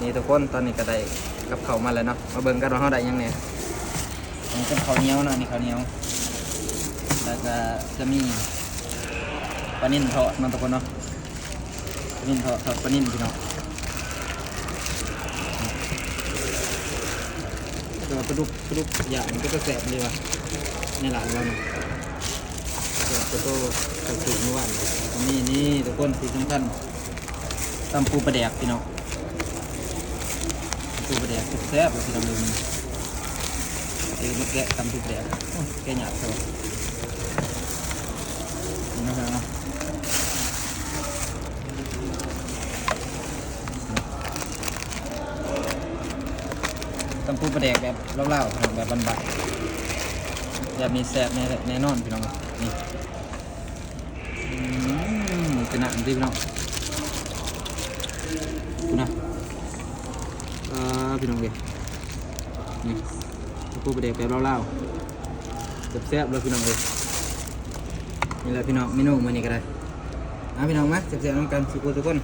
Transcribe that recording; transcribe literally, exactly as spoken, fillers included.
นี่ทุกคน ตอนนี้ก็ได้กับข้าวมาแล้วเนาะ มาเบิ่งกันว่าเฮาได้หยังแหน่ อันนี้เป็นข้าวเหนียวเนาะ นี่ข้าวเหนียว แล้วก็จะมีปลานิ่นทอดเนาะทุกคนเนาะ ปลานิ่นทอด ทอดปลานิ่นพี่น้อง แต่ว่าปลาดุก ปลาดุกย่างมันก็แซ่บดีว่ะ ในร้านเราเนาะ แซ่บกว่าโต ใส่ถุงเมื่อวาน นี่ นี่ทุกคน ที่สำคัญ ตำปูปลาแดกพี่น้อง ปูปลาแดกแซ่บๆเลยพี่น้องเลย มัน เอ้ย มันแกะตำปูปลาแดก โอ้ย แกะยากเท่าไหร่ นี่นะพี่น้องเนาะ ตำปูปลาแดกแบบลาวๆ แบบบ้านๆ แบบนี้แซ่บแน่ แน่นอนพี่น้อง นี่ อืม เป็นหนังที่พี่น้อง ดูนะ เออ พี่น้องเลย นี่ ตำปูปลาแดกแบบลาวๆ แซ่บๆเลยพี่น้องเลย นี่แหละพี่น้อง เมนูมื้อนี้ก็ได้ เอาพี่น้องมา แซ่บๆนำกัน สุขุทุกคน